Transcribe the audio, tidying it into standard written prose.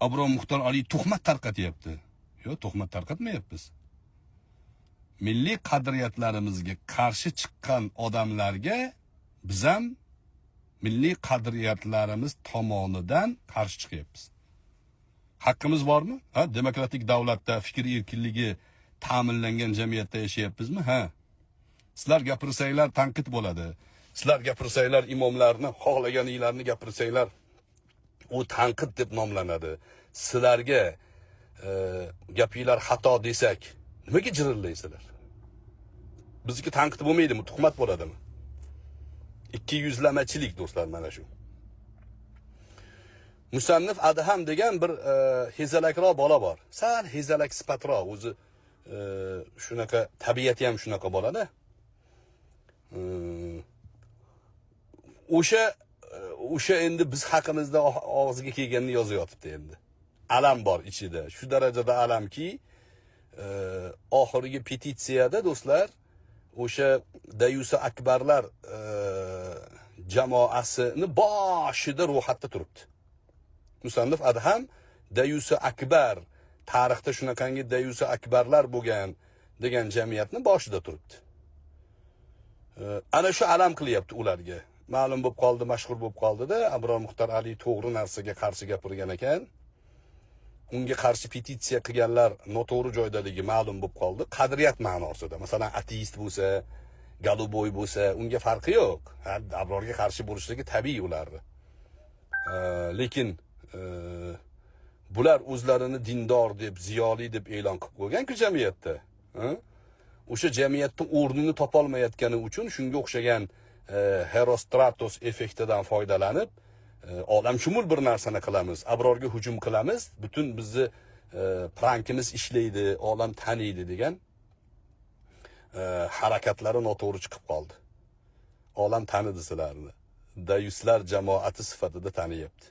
Abror Muxtor Ali tuhmat tarqatyapti. Yo'q, tuhmat tarqatmayapmiz. Milliy qadriyatlarimizga qarshi chiqqan odamlarga biz ham milliy qadriyatlarimiz tomonidan qarshi chiqyapmiz. Haqqimiz bormi? Ha, demokratik davlatda fikr erkinligi ta'minlangan jamiyatda yashayapmizmi? Ha. Sizlar gapirsanglar tanqid bo'ladi. Sizlar gapirsanglar, imomlarni xohlaganinglarni gapirsanglar, u tanqid deb nomlanadi. Sizlarga gapinglar xato desak, nimaga jirillaysizlar? Bizniki tanqid bo'lmaydimi, tuhmat bo'ladimi? Ikki yuzlamachilik, do'stlar, mana shu. Musannif Adham degan bir hezalakroq bola bor. Sal hezalak sifatroq, o'zi shunaqa, tabiati ham shunaqa bolada. O'sha endi biz haqimizda og'ziga kelganini yozayotibdi endi. Alam bor ichida. Shu darajada alamki, oxirgi petitsiyada, do'stlar, o'sha Dayusa Akbarlar jamoasini boshida ro'yxatda turibdi. Musannif Adham Dayusa Akbar, tarixda shunaqangi Dayusa Akbarlar bo'lgan degan jamiyatni boshida turibdi. Ana shu alam qilyapti ularga. Ma'lum bo'lib qoldi, mashhur bo'lib qoldida, Abror Muxtor Ali to'g'ri narsaga qarshi gapirgan ekan. Unga qarshi petitsiya qilganlar noto'g'ri joydaligi ma'lum bo'lib qoldi. Qadriyat ma'nosida. Masalan, ateist bo'lsa, голубой bo'lsa, unga farqi yo'q. Ha, Abrorga qarshi bo'lishligi tabiiy ularni. Lekin bular o'zlarini dindor deb, ziyoli deb e'lon qilib qo'ygan-ku jamiyatda. Ha? O'sha jamiyatda o'rnini topolmayotgani uchun shunga o'xshagan Herostratos effektidan foydalanib, olamshumul bir narsani qilamiz, Abrorga hujum qilamiz, butun bizni prankimiz ishlaydi, olam taniydi degan harakatlari noto'g'ri chiqib qoldi. Olam tanidi sizlarni. Dayuslar jamoati sifatida taniyapti.